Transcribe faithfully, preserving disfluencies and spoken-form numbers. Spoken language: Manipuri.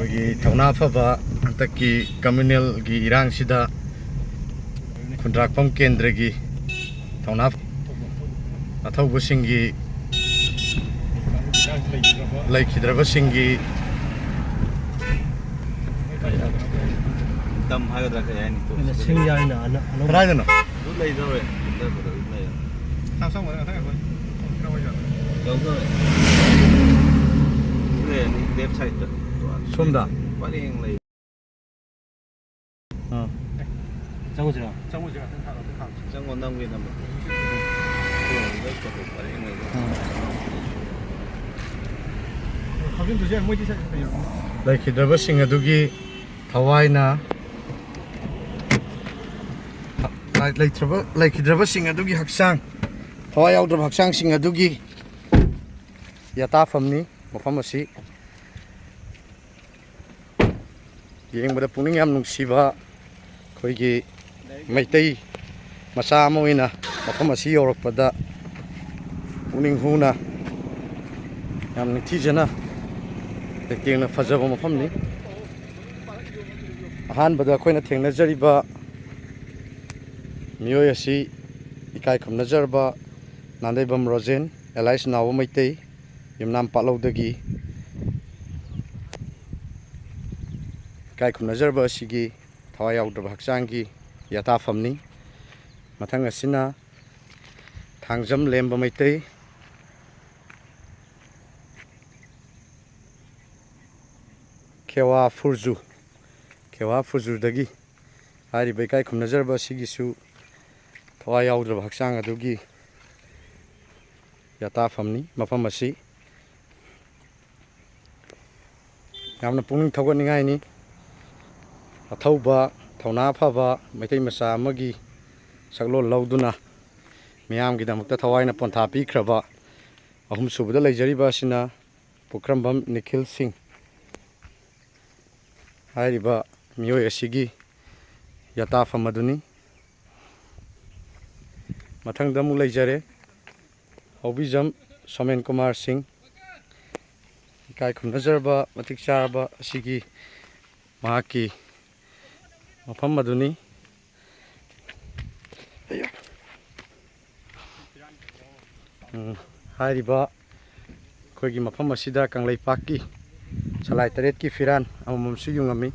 ꯑꯩꯈꯣꯏꯒꯤ ꯊꯧꯅꯥ ꯐꯕ ꯍꯟꯗꯛꯀꯤ ꯀꯝꯃ꯭ꯌꯨꯅꯦꯜꯒꯤ ꯏꯔꯥꯡꯁꯤꯗ ꯈꯨꯟꯗ꯭ꯔꯥꯛꯄꯝ ꯀꯦꯟꯗ꯭ꯔꯒꯤ ꯊꯧꯅꯥ ꯑꯊꯧꯕꯁꯤꯡꯒꯤ, ꯂꯩꯈꯤꯗ꯭ꯔꯕꯁꯤꯡꯒꯤ ꯗꯝ ꯍꯥꯏꯒꯗ꯭ꯔꯥ ꯀꯩ ꯍꯥꯏꯅꯤ? ꯁꯤꯡ ꯌꯥꯏꯅ ꯑꯅ-, ꯑꯅꯧꯕ ꯀꯗꯥꯏꯗꯅꯣ? ꯑꯗꯨ ꯂꯩꯗꯧꯔꯦ꯫ ꯂꯩꯗꯧꯔꯦ꯫ ꯌꯧꯗꯧꯔꯦ꯫ ꯂꯩꯔꯅꯤ, left sideꯇ꯫ ꯁꯣꯝꯗ? ꯄꯔꯦꯡ ꯂꯩ꯫ ꯑꯥ꯫ ꯆꯪꯉꯨꯁꯤꯔꯣ? ꯆꯪꯉꯨꯁꯤꯔꯣ? ꯆꯪꯉꯣ, ꯅꯝꯒꯦ ꯅꯝꯃꯣ꯫ ꯄꯔꯦꯡ ꯂꯩ꯫ ꯂꯩꯈꯤꯗ꯭ꯔꯕꯁꯤꯡ ꯑꯗꯨꯒꯤ ꯊꯋꯥꯏꯅ, ꯂꯩꯇ꯭ꯔꯕ, ꯂꯩꯈꯤꯗ꯭ꯔꯕꯁꯤꯡ ꯑꯗꯨꯒꯤ ꯍꯛꯆꯥꯡ, ꯊꯋꯥꯏ ꯌꯥꯎꯗ꯭ꯔꯕ ꯍꯛꯆꯥꯡꯁꯤꯡ ꯑꯗꯨꯒꯤ ꯌꯥꯇꯥꯐꯝꯅꯤ ꯃꯐꯝ ꯑꯁꯤ꯫ ꯌꯦꯡꯕꯗ ꯄꯨꯛꯅꯤꯡ ꯌꯥꯝ ꯅꯨꯡꯁꯤꯕ ꯑꯩꯈꯣꯏꯒꯤ ꯃꯩꯇꯩ ꯃꯆꯥ ꯑꯃ ꯑꯣꯏꯅ ꯃꯐꯝ ꯑꯁꯤ ꯌꯧꯔꯛꯄꯗ ꯄꯨꯛꯅꯤꯡ ꯍꯨꯅ, ꯌꯥꯝ ꯅꯤꯡꯊꯤꯖꯅ, ꯇꯦꯡꯅ ꯐꯖꯕ ꯃꯐꯝꯅꯤ꯫ ꯑꯍꯥꯟꯕꯗ ꯑꯩꯈꯣꯏꯅ ꯊꯦꯡꯅꯖꯔꯤꯕ ꯃꯤꯑꯣꯏ ꯑꯁꯤ ꯏꯀꯥꯏ ꯈꯨꯝꯅꯖꯔꯕ ꯅꯥꯟꯗꯩꯕꯝ ꯔꯣꯖꯦꯟ, alias ꯅꯥꯎꯕ ꯃꯩꯇꯩ, ꯌꯨꯝꯅꯥꯝ ꯄꯥꯠꯂꯧꯗꯒꯤ꯫ ꯏꯀꯥꯏ ꯈꯨꯝꯅꯖꯔꯕ ꯑꯁꯤꯒꯤ ꯊꯋꯥꯏ ꯌꯥꯎꯗ꯭ꯔꯕ ꯍꯛꯆꯥꯡꯒꯤ ꯌꯥꯇꯥꯐꯝꯅꯤ꯫ ꯃꯊꯪ ꯑꯁꯤꯅ ꯊꯥꯡꯖꯝ ꯂꯦꯝꯕ ꯃꯩꯇꯩ, ꯈꯦꯋꯥ ꯐꯨꯔꯖꯨ, ꯈꯦꯋꯥ ꯐꯨꯔꯖꯨꯗꯒꯤ꯫ ꯍꯥꯏꯔꯤꯕ ꯏꯀꯥꯏ ꯈꯨꯝꯅꯖꯔꯕ ꯑꯁꯤꯒꯤꯁꯨ ꯊꯋꯥꯏ ꯌꯥꯎꯗ꯭ꯔꯕ ꯍꯛꯆꯥꯡ ꯑꯗꯨꯒꯤ ꯌꯥꯇꯥꯐꯝꯅꯤ ꯃꯐꯝ ꯑꯁꯤ꯫ ꯌꯥꯝꯅ ꯄꯨꯛꯅꯤꯡ ꯊꯧꯒꯠꯅꯤꯡꯉꯥꯏꯅꯤ꯫ ꯑꯊꯧꯕ, ꯊꯧꯅꯥ ꯐꯕ ꯃꯩꯇꯩ ꯃꯆꯥ ꯑꯃꯒꯤ ꯁꯛꯂꯣꯟ ꯂꯧꯗꯨꯅ ꯃꯤꯌꯥꯝꯒꯤꯗꯃꯛꯇ ꯊꯋꯥꯏꯅ ꯄꯣꯟꯊꯥ ꯄꯤꯈ꯭ꯔꯕ ꯑꯍꯨꯝꯁꯨꯕꯗ ꯂꯩꯖꯔꯤꯕ ꯑꯁꯤꯅ ꯄꯨꯈ꯭ꯔꯝꯕꯝ ꯅꯤꯈꯤꯜ ꯁꯤꯡ꯫ ꯍꯥꯏꯔꯤꯕ ꯃꯤꯑꯣꯏ ꯑꯁꯤꯒꯤ ꯌꯥꯇꯥꯐꯝ ꯑꯗꯨꯅꯤ꯫ ꯃꯊꯪꯗ ꯑꯃꯨꯛ ꯂꯩꯖꯔꯦ ꯍꯧꯕꯤꯖꯝ ꯁꯣꯃꯦꯟ ꯀꯨꯃꯥꯔ ꯁꯤꯡ꯫ ꯏꯀꯥꯏ ꯈꯨꯝꯅꯖꯔꯕ ꯃꯇꯤꯛ ꯆꯥꯔꯕ ꯑꯁꯤꯒꯤ ꯃꯍꯥꯛꯀꯤ ꯃꯐꯝ ꯑꯗꯨꯅꯤ꯫ ꯎꯝ, ꯍꯥꯏꯔꯤꯕ ꯑꯩꯈꯣꯏꯒꯤ ꯃꯐꯝ ꯑꯁꯤꯗ ꯀꯪꯂꯩꯄꯥꯛꯀꯤ ꯁꯂꯥꯏ ꯇꯔꯦꯠꯀꯤ ꯐꯤꯔꯥꯟ ꯑꯃꯃꯝꯁꯨ ꯌꯨꯡꯉꯝꯃꯤ꯫